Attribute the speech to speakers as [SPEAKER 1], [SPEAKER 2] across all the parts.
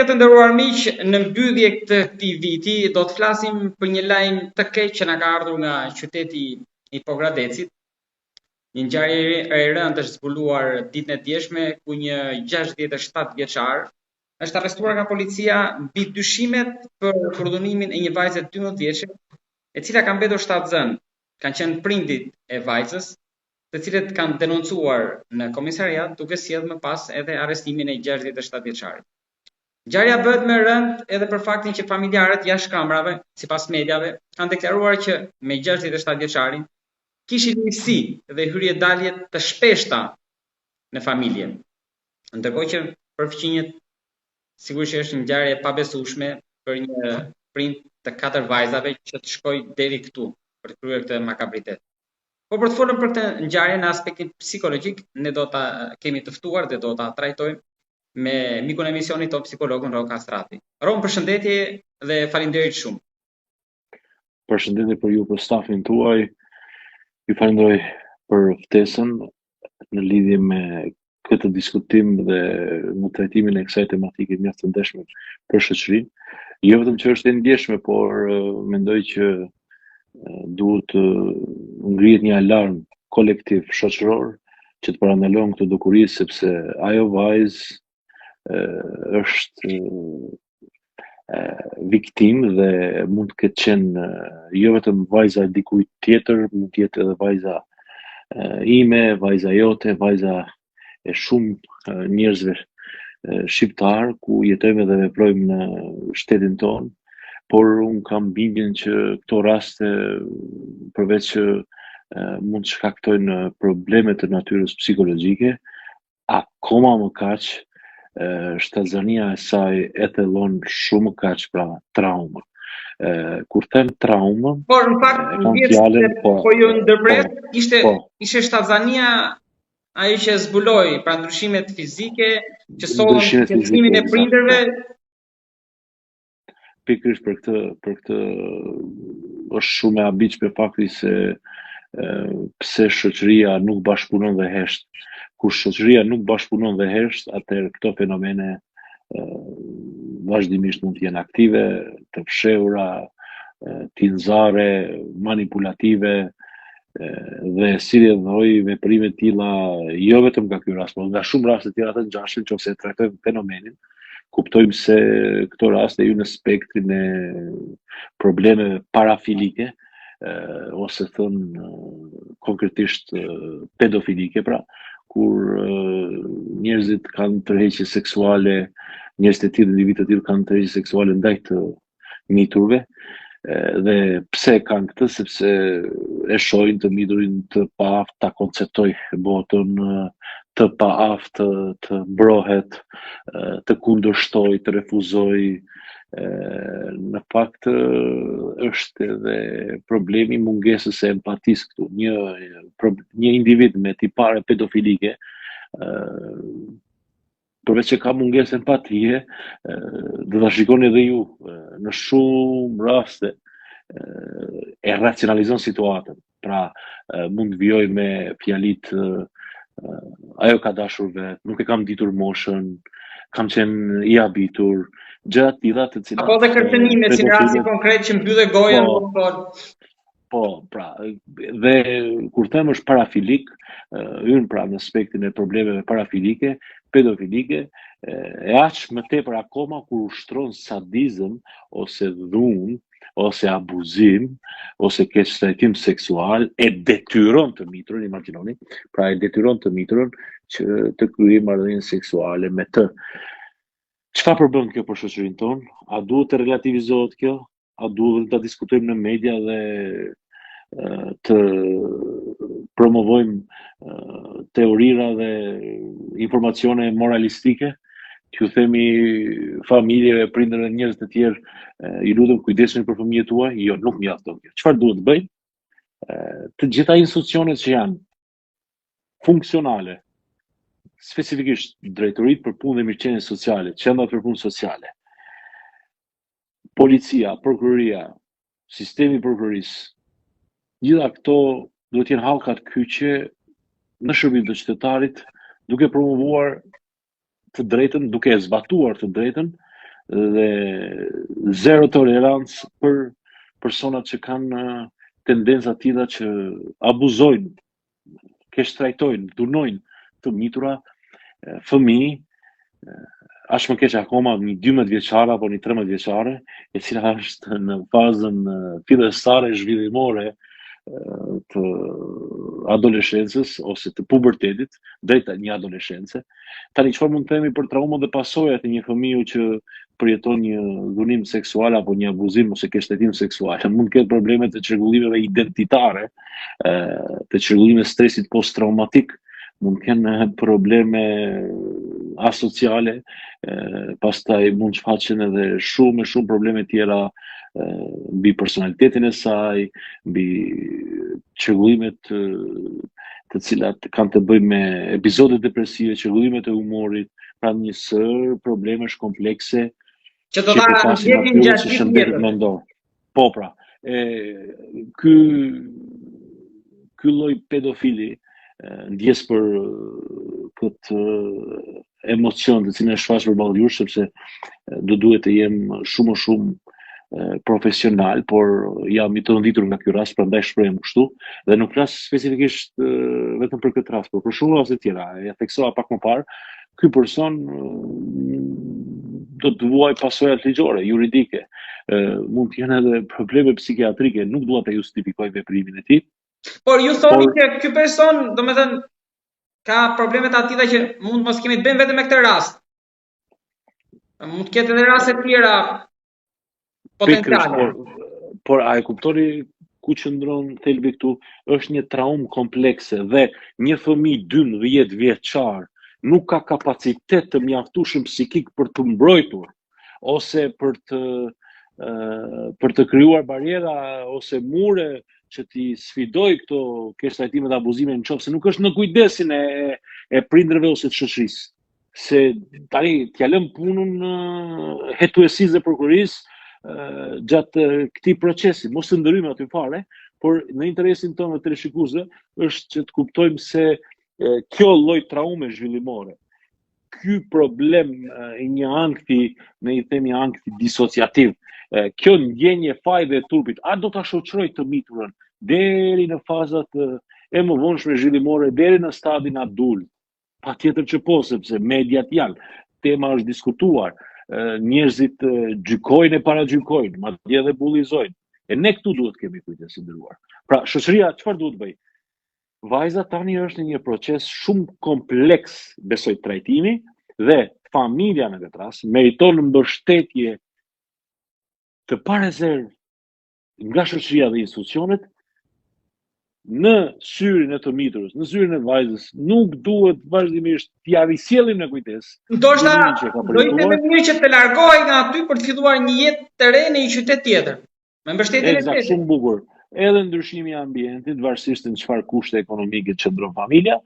[SPEAKER 1] Të nderuar miq, në mbyllje të këtij viti do të flasim për një lajm të keq që na ka ardhur nga qyteti i Pogradecit. Një ngjarje e rëndë është zbuluar ditën e djeshme ku një 67 vjeçar është arrestuar nga policia mbi dyshimet për përdhunimin e një vajze 12 vjeçe, e cila ka mbetur shtatzënë. Kanë qenë prindit e vajzës, të cilët kanë denoncuar në komisariat duke sjellë më pas edhe arrestimin e 67 vjeçarit. Ngjarja bëhet më e rëndë edhe për faktin që familjarët jashtë kamerave, sipas mediave, kanë deklaruar që me 67 vjeçarin kishin miqësi dhe hyrje dalje të shpeshta në familje. Ndërkohë që për fqinjët sigurisht që është një ngjarje e pabesueshme për një prind të katër vajzave që të shkojë deri këtu për të kryer këtë makabritet. Po për të folur për këtë ngjarje në aspektin psikologjik, ne do ta kemi të ftuar dhe do ta trajtojmë me mikun e emisionit tonë psikologun Rron Kastrati. Rron, përshëndetje dhe faleminderit
[SPEAKER 2] shumë. Përshëndetje për ju për stafin tuaj. Ju falenderoj për ftesën në lidhje me këtë diskutim dhe në trajtimin e kësaj tematike mjaft të ndjeshme për shoqërinë. Jo vetëm që është e ndjeshme, por mendoj që duhet të ngrihet një alarm kolektiv shoqëror që të parandalohen këto dukuri sepse ajo vajzë është viktimë dhe mund të ketë qenë jo vetëm vajza e dikujt tjetër, mund të jetë edhe vajza ime, vajza jote, vajza e shumë njerëzve shqiptar ku jetojmë dhe veprojmë në shtetin tonë, por unë kam bindjen që këto raste përveç që mund të shkaktojnë probleme të natyrës psikologjike, akoma më kaq shtatzania e saj e thellon shumë më kaq pra traumën. Kur them traumën,
[SPEAKER 1] por në fakt kam fjalën, po, po ju ndërpres, po, ishte po, ishte shtatzania ajo që zbuloi pra ndryshimet fizike që sollën shqetësimin e prindërve po.
[SPEAKER 2] Pikërisht për këtë për këtë është shumë e habitshme fakti se e, pse shoqëria nuk bashkëpunon dhe hesht. Kur shoqëria nuk bashkëpunon dhe hesht, atëherë këto fenomene e, vazhdimisht mund të jenë aktive, të fshehura, tinzare, manipulative, dhe si rrjedhojë veprime të tilla jo vetëm nga ky rast, por nga shumë raste të tjera të ngjashme, nëse e trajtojmë fenomenin, kuptojmë se këto raste hyjnë në spektrin e problemeve parafilike, ose thënë konkretisht pedofilike, pra, kur njerëzit kanë tërheqje seksuale, njerëzit e tillë, individë të tillë kanë tërheqje seksuale ndaj të miturve dhe pse e kanë këtë sepse e shohin të miturin të paaftë ta konceptojë botën, të paaftë të, të mbrohet, të kundërshtojë, të refuzojë. Në fakt është edhe problemi i mungesës së empatisë këtu. Një një individ me tipare pedofilike përveç që ka mungesë empatie, do ta shikoni edhe ju në shumë raste e racionalizon situatën. Pra, mund të vijojë me fjalitë ajo ka dashur vetë, nuk e kam ditur moshën, kam qenë i habitur, gjëra të tilla të
[SPEAKER 1] cilat Apo dhe kërcënime si në rastin konkret që mbyllë gojën, po, po,
[SPEAKER 2] Po, pra, dhe kur them është parafilik, hyn pra në spektrin e problemeve parafilike, pedofilike, e aq më tepër akoma kur ushtron sadizëm ose dhunë ose abuzim ose keqtrajtim seksual e detyron të miturën, imagjinoni, pra e detyron të miturën që të kryejë marrëdhënie seksuale me të. Çfarë përbën kjo për shoqërinë tonë? A duhet të relativizohet kjo? A duhet ta diskutojmë në media dhe të promovojmë teorira dhe informacione moralistike, t'ju themi familjeve, prindërve, njerëz të tjerë, ju lutem kujdesuni për fëmijët tuaj, jo, nuk mjafton kjo. Çfarë duhet të bëjmë? Të gjitha institucionet që janë funksionale, specifikisht drejtoritë për punë dhe mirëqenie sociale, qendrat për punë sociale, policia, prokuroria, sistemi i prokurorisë, gjitha këto duhet të jenë hallkat kyçe në shërbim të qytetarit, duke promovuar të drejtën, duke e zbatuar të drejtën dhe zero tolerancë për personat që kanë tendenca të tilla që abuzojnë, keqtrajtojnë, dhunojnë të mitura, fëmijë, aq më keq akoma një 12 vjeçare apo një 13 vjeçare, e cila është në fazën fillestare zhvillimore të adoleshencës ose të pubertetit, drejt një adoleshence. Tani çfarë mund të themi për traumat dhe pasojat e një fëmiu që përjeton një dhunim seksual apo një abuzim ose keqtrajtim seksual? Mund të ketë probleme të çrregullimeve identitare, të çrregullimeve stresit post-traumatik, mund të kenë probleme asociale, pastaj mund të shfaqen edhe shumë e shumë probleme tjera mbi personalitetin e saj, mbi çrregullimet të cilat kanë të bëjnë me episode depresive, çrregullimet e humorit, pra një sërë problemesh komplekse
[SPEAKER 1] që do ta ndjekin gjatë gjithë jetës.
[SPEAKER 2] Mendor. Po pra, e, ky ky lloj pedofili ndjesë për këtë emocion të cilin e shfaq përballë jush sepse do duhet të jem shumë më shumë profesional, por jam i tronditur nga ky rast, prandaj shprehem kështu dhe nuk flas specifikisht vetëm për këtë rast, por për shumë raste të tjera. E theksova pak më parë, ky person do të vuajë pasojat ligjore, juridike. Mund të jenë edhe probleme psikiatrike, nuk dua të justifikoj veprimin e tij.
[SPEAKER 1] Por ju thoni por, që ky person, domethënë, ka probleme të atilla që mund mos kemi të bëjmë vetëm me këtë rast. Mund të ketë edhe raste të tjera
[SPEAKER 2] potenciale. Por, por a e kuptoni ku qëndron thelbi këtu? Është një traumë komplekse dhe një fëmijë 12 vjeçar nuk ka kapacitet të mjaftueshëm psikik për t'u mbrojtur ose për të për të krijuar barriera ose mure që t'i sfidojë këto keqtrajtime dhe abuzime në qoftë se nuk është në kujdesin e e prindërve ose të shoqërisë. Se tani t'ia lëmë punën hetuesisë dhe prokurorisë gjatë këtij procesi, mos të ndërhyjmë aty fare, por në interesin tonë dhe teleshikuesve është që të kuptojmë se kjo lloj traume zhvillimore, ky problem i një ankthi, ne i themi ankthi disociativ, kjo ndjenjë e fajit dhe e turpit, a do ta shoqërojë të miturën deri në fazat e mëvonshme zhvillimore, deri në stadin adult? Patjetër që po, sepse mediat janë, tema është diskutuar, njerëzit gjykojnë e paragjykojnë, madje edhe bullizojnë. E ne këtu duhet të kemi kujdes të nderuar. Pra, shoqëria çfarë duhet të bëjë? Vajza tani është në një proces shumë kompleks, besoj trajtimi dhe familja në këtë rast meriton mbështetje të parezervë nga shoqëria dhe institucionet në syrin e të miturës, në syrin e vajzës, nuk duhet vazhdimisht t'ia risjellim në
[SPEAKER 1] kujtesë. Ndoshta do ishte më mirë që të largohej nga aty për të filluar një jetë të re në një qytet tjetër. Me mbështetjen
[SPEAKER 2] e shtetit. Shumë bukur. Edhe ndryshimi i ambientit, varësisht në çfarë kushte ekonomike qëndron familja,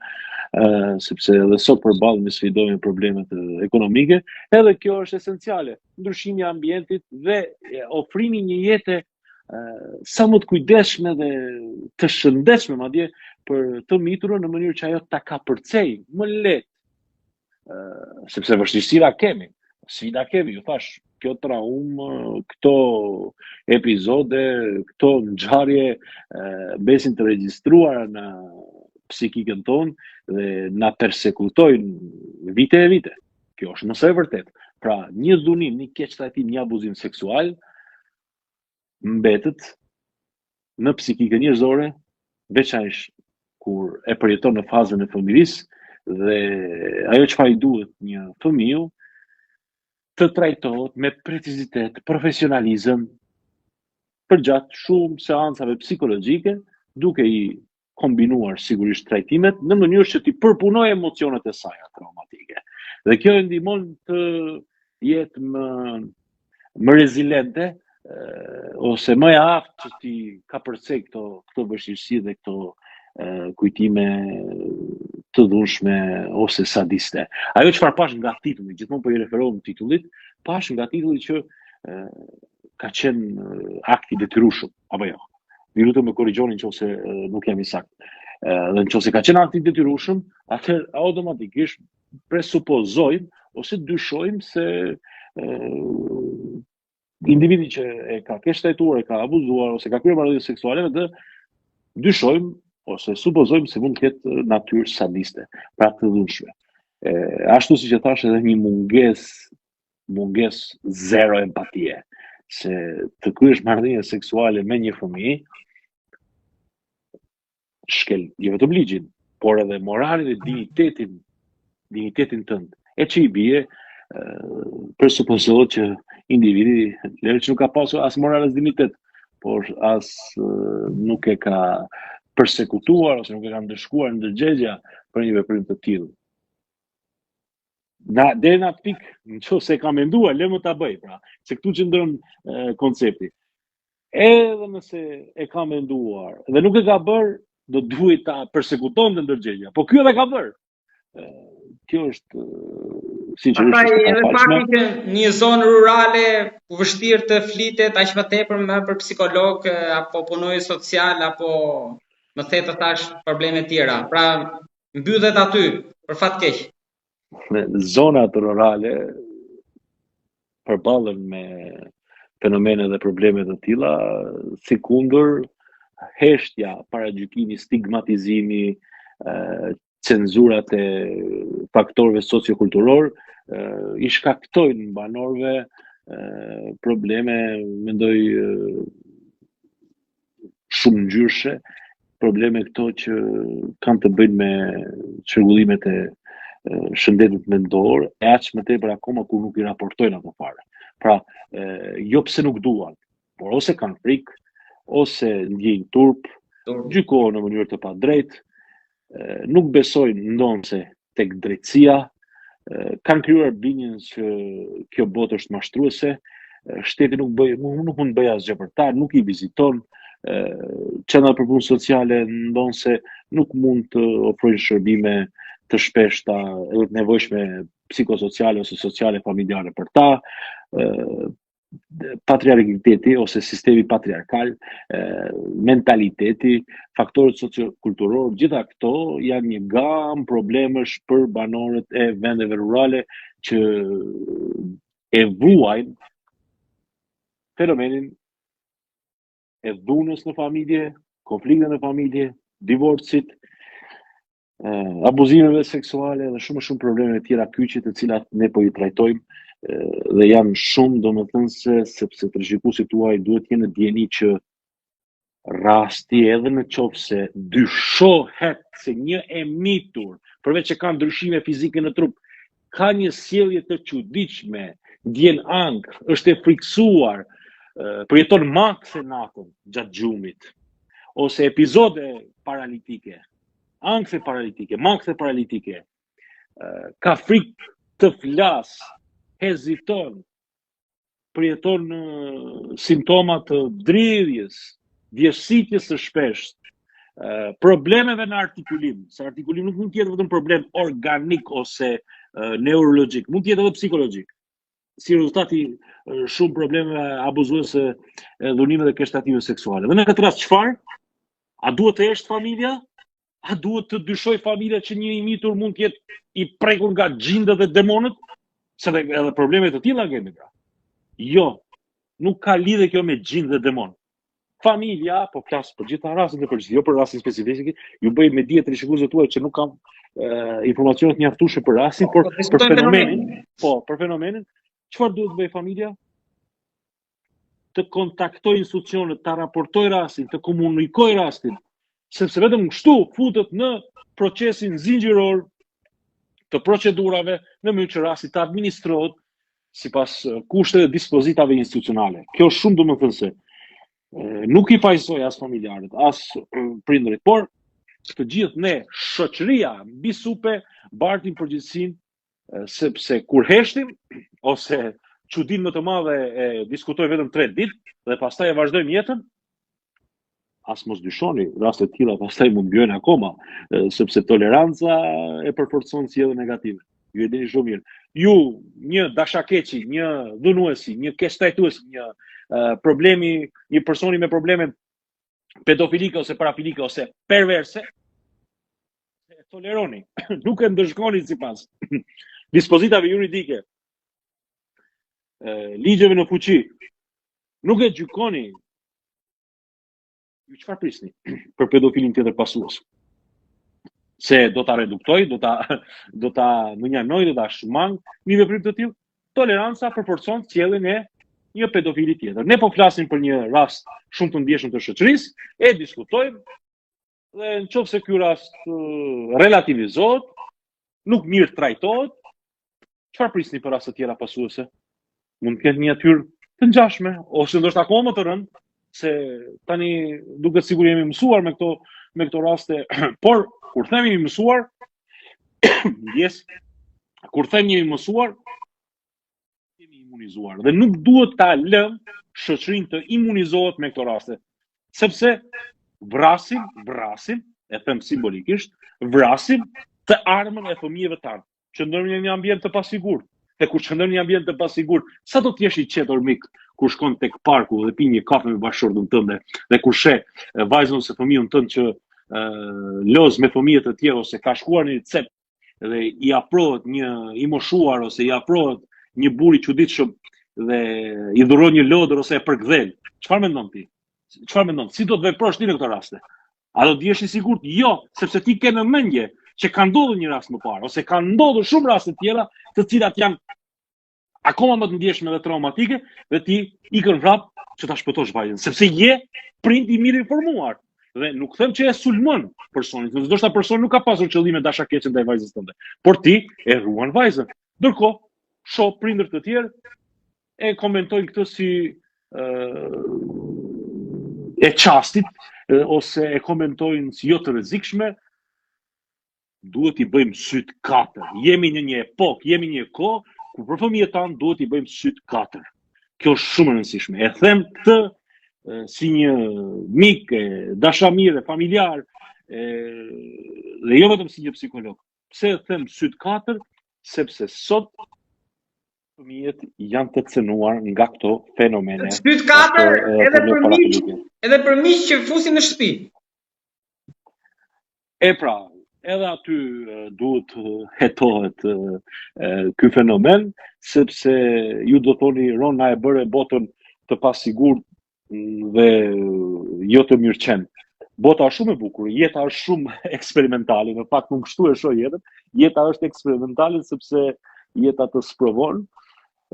[SPEAKER 2] ë sepse edhe sot përballemi sfidojmë problemet ekonomike, edhe kjo është esenciale. Ndryshimi i ambientit dhe ofrimi i një jete sa më të kujdesshme dhe të shëndetshme madje për të miturën në mënyrë që ajo ta kapërcejë më lehtë sepse vështirësira kemi, sfida kemi, ju thashë, kjo traumë, këto epizode, këto ngjarje mbesin të regjistruara në psikikën tonë dhe na persekutojnë vite e vite. Kjo është më se e vërtetë. Pra, një dhunim, një keqtrajtim, një abuzim seksual mbetet në psikikën njerëzore, veçanërisht kur e përjeton në fazën e fëmijërisë dhe ajo çfarë i duhet një fëmiu të trajtohet me precizitet, profesionalizëm përgjatë shumë seancave psikologjike, duke i kombinuar sigurisht trajtimet në mënyrë që t'i përpunojë emocionet e saja traumatike. Dhe kjo e ndihmon të jetë më më reziliente ose më e aftë që t'i kapërcejë këto këto vështirësi dhe këto kujtime të dhunshme ose sadiste. Ajo çfarë pashë nga titulli, gjithmonë po i referohem titullit, pashë nga titulli që e, ka qenë akt i detyrueshëm, apo jo. Ju lutem më korrigjoni nëse nuk jam i saktë. Dhe nëse ka qenë akt i detyrueshëm, atëherë automatikisht presupozojmë ose dyshojmë se e, Individi që e ka keqtrajtuar, e ka abuzuar ose ka kryer marrëdhënie seksuale me të, dyshojmë ose supozojmë se mund të ketë natyrë sadiste, pra të dhunshme. E, ashtu siç e thashë edhe një mungesë mungesë zero empatie, se të kryesh marrëdhënie seksuale me një fëmijë shkel jo vetëm ligjin, por edhe moralin dhe dinjitetin, dinjitetin tënd. E që i bie, presupozohet që individi, lëre që nuk ka pasur as moral as dinjitet, por as nuk e ka persekutuar ose nuk e ka ndëshkuar ndërgjegja për një veprim të tillë. Na deri në atë pikë, në qoftë se e ka menduar, le më ta bëj, pra, se këtu qëndron koncepti. Edhe nëse e ka menduar dhe nuk e ka bërë, do duhej ta persekutonte ndërgjegja. Po ky edhe ka bërë. Kjo është
[SPEAKER 1] sinqerisht është e edhe fakti që në një zonë rurale ku vështirë të flitet aq më tepër më për psikolog apo punonjës social apo më the të thash probleme tjera. Pra mbyllet aty për fat
[SPEAKER 2] keq. Në zonat rurale përballen me fenomene dhe probleme të tilla, sikundër heshtja, paragjykimi, stigmatizimi, cenzurat e faktorëve sociokulturor i shkaktojnë banorëve probleme, mendoj shumëngjyrëshe, probleme këto që kanë të bëjnë me çrregullimet e shëndetit mendor, e aq më tepër akoma kur nuk i raportojnë ato fare. Pra, e, jo pse nuk duan, por ose kanë frikë, ose ndjejnë turp, gjykohen në mënyrë të padrejtë, nuk besojnë ndonëse tek drejtësia, kanë krijuar bindjen që kjo botë është mashtruese, shteti nuk bëj nuk mund të bëjë asgjë për ta, nuk i viziton, qendrat për punë sociale ndonëse nuk mund të ofrojnë shërbime të shpeshta edhe të nevojshme psikosociale ose sociale familjare për ta, patriarkaliteti ose sistemi patriarkal, mentaliteti, faktorët sociokulturorë, gjitha këto janë një gamë problemesh për banorët e vendeve rurale që e vuajnë fenomenin e dhunës në familje, konflikte në familje, divorcit, abuzimeve seksuale dhe shumë shumë probleme të tjera kyçe të cilat ne po i trajtojmë dhe janë shumë domethënëse sepse teleshikuesit tuaj duhet të jenë në dijeni që rasti edhe në qoftë se dyshohet se një e mitur, përveç që ka ndryshime fizike në trup, ka një sjellje të çuditshme, ndjen ankth, është e frikësuar, përjeton makthe natën gjatë gjumit, ose epizode paralitike, ankthe paralitike, makthe paralitike, ka frikë të flasë, heziton, përjeton simptoma të dridhjes, djersitjes së shpeshtë, problemeve në artikulim, se artikulim nuk mund të jetë vetëm problem organik ose neurologjik, mund të jetë edhe psikologjik. Si rezultat i shumë problemeve abuzuese, dhunime dhe keqtrajtime seksuale. Dhe në këtë rast çfarë? A duhet të heshtë familja? A duhet të dyshojë familja që një i mitur mund të jetë i prekur nga xhindët dhe demonët? Se dhe edhe probleme të tilla kemi pra. Jo, nuk ka lidhje kjo me xhind dhe demon. Familja, po flas për gjitha rastet në përgjithësi, jo për rastin specifik, ju bëj me dije teleshikuesve tuaj që nuk kam e, informacione të mjaftueshme për rastin, por po, për fenomenin, po, për fenomenin, çfarë duhet të bëjë familja? Të kontaktojë institucionet, ta raportojë rastin, të komunikojë rastin, sepse vetëm kështu futet në procesin zinxhiror të procedurave në mënyrë që rasti të administrohet sipas kushteve dhe dispozitave institucionale. Kjo është shumë domethënëse. Nuk i fajësoj as familjarët, as prindërit, por të gjithë ne, shoqëria mbi supe bartim përgjegjësinë sepse kur heshtim ose çudinë më të madhe e diskutojmë vetëm 3 ditë dhe pastaj e vazhdojmë jetën, as mos dyshoni, raste të tilla pastaj mund të vijojnë akoma, sepse toleranca e përforcon sjelljen negative. Ju e dini shumë mirë. Ju, një dashakeqi, një dhunuesi, një keqtrajtuesi, një uh, problemi, një personi me probleme pedofilike ose parafilike ose perverse, e toleroni, nuk e ndëshkoni sipas dispozitave juridike, ligjeve në fuqi. Nuk e gjykoni. Ju çfarë prisni për pedofilin tjetër pasues? Se do ta reduktojë, do ta do ta mënjanojë, do ta shmangë një veprim të tillë? Toleranca përforcon sjelljen e një pedofili tjetër. Ne po flasim për një rast shumë të ndjeshëm të shoqërisë, e diskutojmë dhe në qoftë se ky rast relativizohet, nuk mirëtrajtohet, çfarë prisni për raste të tjera pasuese? Mund të ketë një natyrë të ngjashme ose ndoshta akoma më të rëndë, se tani duket sikur jemi mësuar me këto me këto raste, por kur them jemi mësuar, ndjesë, kur them jemi mësuar, jemi imunizuar dhe nuk duhet ta lëmë shoqërinë të imunizohet me këto raste, sepse vrasim, vrasim, e them simbolikisht, vrasim të ardhmen e fëmijëve tanë. Qëndrojmë në një ambient të pasigurt. Dhe kur qëndrojmë në një ambient të pasigurt, sa do të jesh i qetë or mik kur shkon tek parku dhe pi një kafe me bashkëshorten tënde dhe kur sheh vajzën ose fëmijën tënd që e, loz me fëmijët e tjerë ose ka shkuar në një cep dhe i afrohet një i moshuar ose i afrohet një burrë i çuditshëm dhe i dhuron një lodër ose e përkëdhel. Çfarë mendon ti? Çfarë mendon? Si do të veprosh ti në këto raste? A do të jesh i sigurt? Jo, sepse ti ke në mendje që ka ndodhur një rast më parë ose ka ndodhur shumë raste të tjera, të cilat janë akoma më të ndjeshme dhe traumatike dhe ti ikën vrap që ta shpëtosh vajzën, sepse je prind i mirinformuar. Dhe nuk them që e sulmon personin, se ndoshta personi nuk ka pasur qëllime dashakeqe ndaj vajzës tënde, por ti e ruan vajzën. Ndërkohë, shoh prindër të tjerë e komentojnë këtë si ë e çastit ose e komentojnë si jo të rrezikshme, duhet t'i bëjmë sytë katër. Jemi në një epokë, jemi në një kohë ku për fëmijët tanë duhet t'i bëjmë sytë katër. Kjo është shumë e rëndësishme. E them këtë si një mik, e, dashamir, e familjar, e, dhe jo vetëm si një psikolog. Pse e them sytë katër? Sepse sot fëmijët janë të cenuar nga këto fenomene.
[SPEAKER 1] Sytë katër edhe për miq, edhe për miq që fusin në shtëpi.
[SPEAKER 2] E pra, edhe aty duhet të hetohet ky fenomen, sepse ju do thoni Ron na e bëre botën të pasigurt dhe jo të mirëqenë. Bota është shumë e bukur, jeta është shumë eksperimentale, në fakt unë kështu e shoh jetën. Jeta është eksperimentale sepse jeta të sprovon,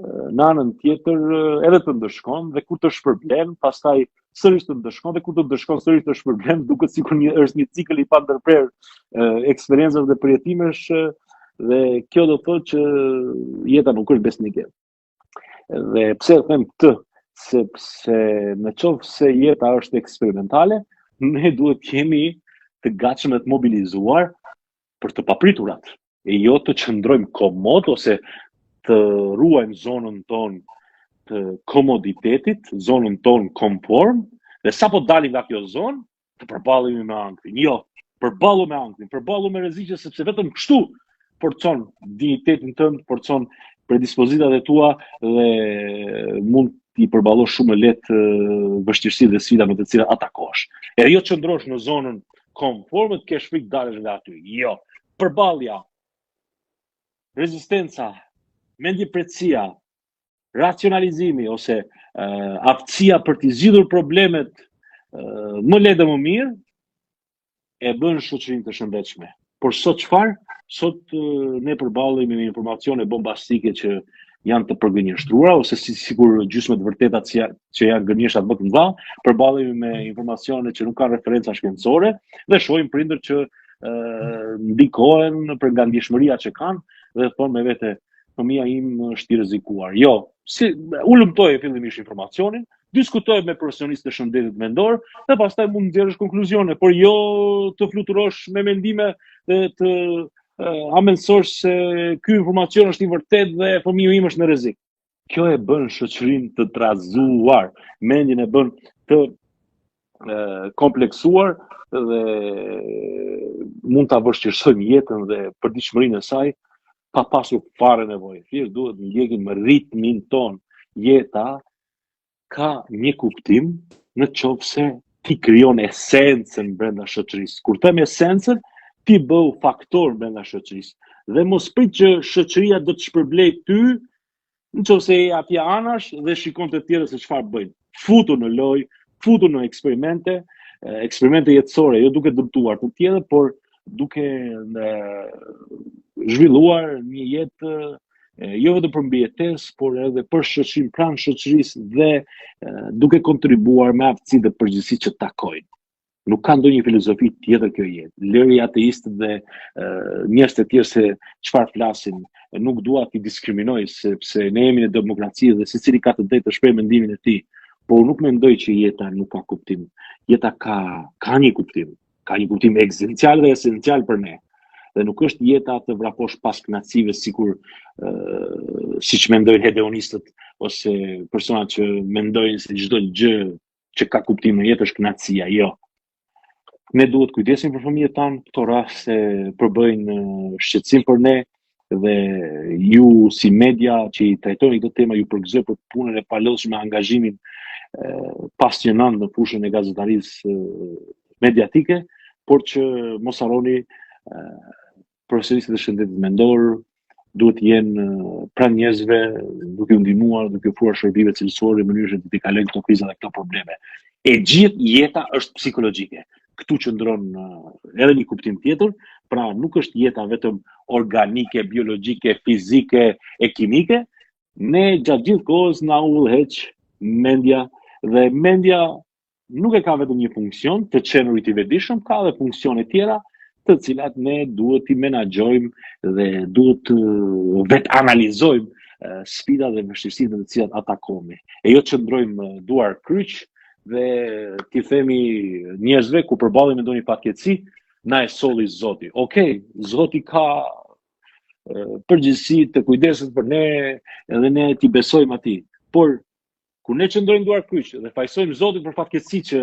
[SPEAKER 2] në anën tjetër edhe të ndëshkon dhe kur të shpërblen, pastaj sërish të ndëshkon dhe kur të ndëshkon sërish të shpërblen, duket sikur një është një cikël i pandërprerë eksperiencash dhe përjetimesh dhe kjo do të thotë që jeta nuk është besnike. Dhe pse e them këtë? Sepse në qoftë se jeta është eksperimentale, ne duhet të jemi të gatshëm dhe të mobilizuar për të papriturat. e jo të qëndrojmë komod ose të ruajmë zonën tonë të komoditetit, zonën tonë konform, dhe sapo dalim nga kjo zonë, të përballemi me ankthin. Jo, përballu me ankthin, përballu me rreziqe sepse vetëm kështu forcon dinjitetin tënd, forcon predispozitat e tua dhe mund t'i përballosh shumë më lehtë vështirësitë dhe sfidat me të cilat atakohesh. E jo të qëndrosh në zonën konforme të kesh frikë dalësh nga aty. Jo, përballja, rezistenca, mendjemprehtësia, racionalizimi ose uh, aftësia për t'i zgjidhur problemet uh, më lehtë dhe më mirë e bën shoqërinë të shëndetshme. Por sot çfarë? Sot ne përballemi me informacione bombastike që janë të përgënjeshtruara ose si sikur gjysmë të vërteta që, ja, që janë gënjeshtrat më të mëdha, përballemi me informacione që nuk kanë referenca shkencore dhe shohim prindër që ë ndikohen për nga ndjeshmëria që kanë dhe thonë me vete fëmija im është i rrezikuar. Jo, si hulumtoje fillimisht informacionin, diskutoje me profesionistë të shëndetit mendor dhe pastaj mund të nxjerrësh konkluzione, por jo të fluturosh me mendime dhe të hamendësosh se ky informacion është i vërtetë dhe fëmiu im është në rrezik. Kjo e bën shoqërinë të trazuar, mendjen e bën të e, kompleksuar dhe mund ta vështirësojmë jetën dhe përditshmërinë e saj pa pasur fare nevojë. Thjesht duhet të ndjekim ritmin tonë. Jeta ka një kuptim në qoftë se ti krijon esencën brenda shoqërisë. Kur them esencën, ti bëhu faktor brenda shoqërisë. Dhe mos prit që shoqëria do të shpërblejë ty. Në qoftë se je atje anash dhe shikon të tjerët se çfarë bëjnë. Futu në lojë, futu në eksperimente, eksperimente jetësore, jo duke dëmtuar të tjerët, por duke në, zhvilluar një jetë jo vetëm për mbijetesë, por edhe për shoqërinë pranë shoqërisë dhe duke kontribuar me aftësi dhe përgjegjësi që takojnë. Nuk ka ndonjë filozofi tjetër kjo jetë. Lëri ateistët dhe njerëz të tjerë se çfarë flasin, nuk dua t'i diskriminoj sepse ne jemi në demokraci dhe secili ka të drejtë të shprehë mendimin e tij. Por unë nuk mendoj që jeta nuk ka kuptim. Jeta ka ka një kuptim, ka një kuptim ekzistencial dhe esencial për ne. Dhe nuk është jeta të vraposh pas kënaqësive sikur ë siç mendojnë hedonistët ose personat që mendojnë se çdo gjë që ka kuptim në jetë është kënaqësia, jo. Ne duhet të kujdesemi për fëmijët tanë, këto raste përbëjnë shqetësim për ne dhe ju si media që i trajtoni këto tema ju përgëzoj për punën e palodhshme, angazhimin pasionant në fushën e gazetarisë mediatike, por që mos harroni profesionistët e shëndetit mendor duhet të jenë pranë njerëzve, duke u ndihmuar, duke ofruar shërbime cilësore në mënyrë që t'i kalojnë këto kriza dhe këto probleme. E gjithë jeta është psikologjike. Këtu qëndron edhe një kuptim tjetër, pra nuk është jeta vetëm organike, biologjike, fizike e kimike, ne gjatë gjithë kohës na udhëheq mendja dhe mendja nuk e ka vetëm një funksion të qenurit i vetëdijshëm, ka edhe funksione tjera të cilat ne duhet t'i menaxhojmë dhe duhet të vetanalizojmë sfidat dhe vështirësitë në të cilat atakohemi. E jo të qëndrojmë duar kryq dhe t'i themi njerëzve kur përballemi me ndonjë fatkeqësi, na e solli Zoti. Okej, Zoti ka përgjegjësi të kujdeset për ne edhe ne t'i besojmë atij. Por Kur ne qëndrojmë duar kryq dhe fajsojmë Zotin për fatkeqësi që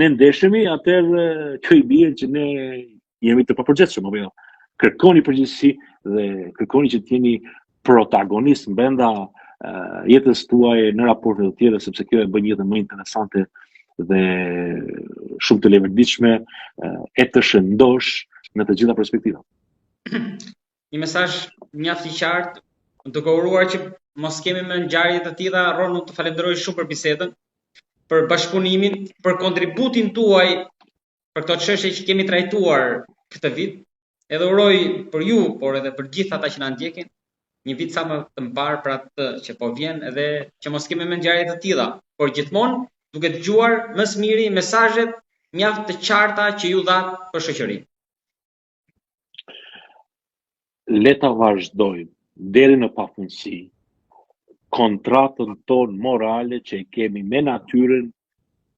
[SPEAKER 2] ne ndeshemi, atëherë kjo i bie që ne jemi të papërgjegjshëm apo jo. Kërkoni përgjegjësi dhe kërkoni që të jeni protagonist brenda uh, jetës tuaj në raport me të tjerët sepse kjo e bën jetën më interesante dhe shumë të leverdishme e të shëndoshë në të gjitha perspektivat.
[SPEAKER 1] Një mesazh mjaft i qartë, duke uruar që mos kemi më ngjarje të tilla, Rron, unë të falenderoj shumë për bisedën, për bashkëpunimin, për kontributin tuaj për këto çështje që kemi trajtuar këtë vit. Edhe uroj për ju, por edhe për gjithë ata që na ndjekin, një vit sa më të mbarë për atë që po vjen edhe që mos kemi më ngjarje të tilla, por gjithmonë duke dëgjuar më së miri mesazhet mjaft të qarta që ju dhatë për shoqërinë.
[SPEAKER 2] Le ta vazhdojmë deri në pafundësi kontratën tonë morale që e kemi me natyrën,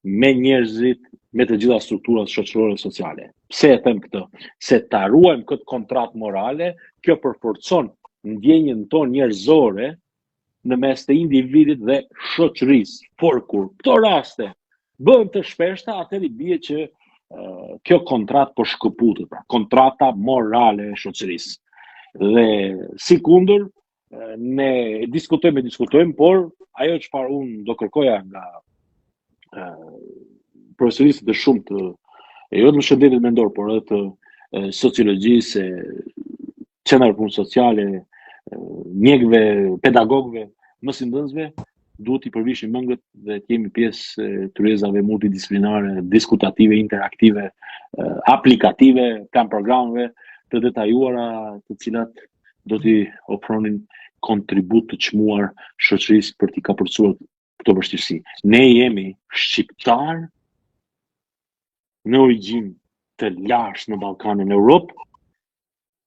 [SPEAKER 2] me njerëzit, me të gjitha strukturat shoqërore sociale. Pse e them këtë? Se ta ruajmë këtë kontratë morale, kjo përforcon ndjenjën tonë njerëzore në mes të individit dhe shoqërisë. Por kur këto raste bëhen të shpeshta, atëherë i bie që kjo kontratë po shkëputet, pra kontrata morale e shoqërisë. Dhe sikundër ne diskutojmë e diskutojmë, por ajo çfarë unë do kërkoja nga profesionistët e shumtë e jo vetëm të shëndetit mendor, por edhe të sociologjisë, qendrave punë sociale, mjekëve, pedagogëve, mësimdhënësve, duhet t'i përvishim mëngët dhe të jemi pjesë e tryezave multidisiplinare, diskutative, interaktive, aplikative, plan programeve të detajuara, të cilat do t'i ofronin kontribut të çmuar shoqërisë për t'i kapërcuar këto vështirësi. Ne jemi shqiptarë në origjinë të lashtë në Ballkan e në Europë,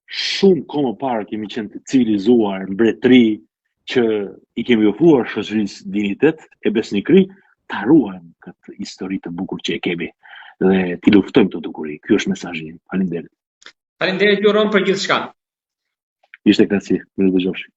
[SPEAKER 2] shumë kohë më parë kemi qenë të civilizuar, mbretëri që i kemi ofruar shoqërisë dinjitet e besnikëri, ta ruajmë këtë histori të bukur që e kemi dhe t'i luftojmë këto dukuri. Ky është mesazhi im. Faleminderit.
[SPEAKER 1] Faleminderit ju Rron për gjithçka.
[SPEAKER 2] Ishte kënaqësi. Mirudëgjofshim.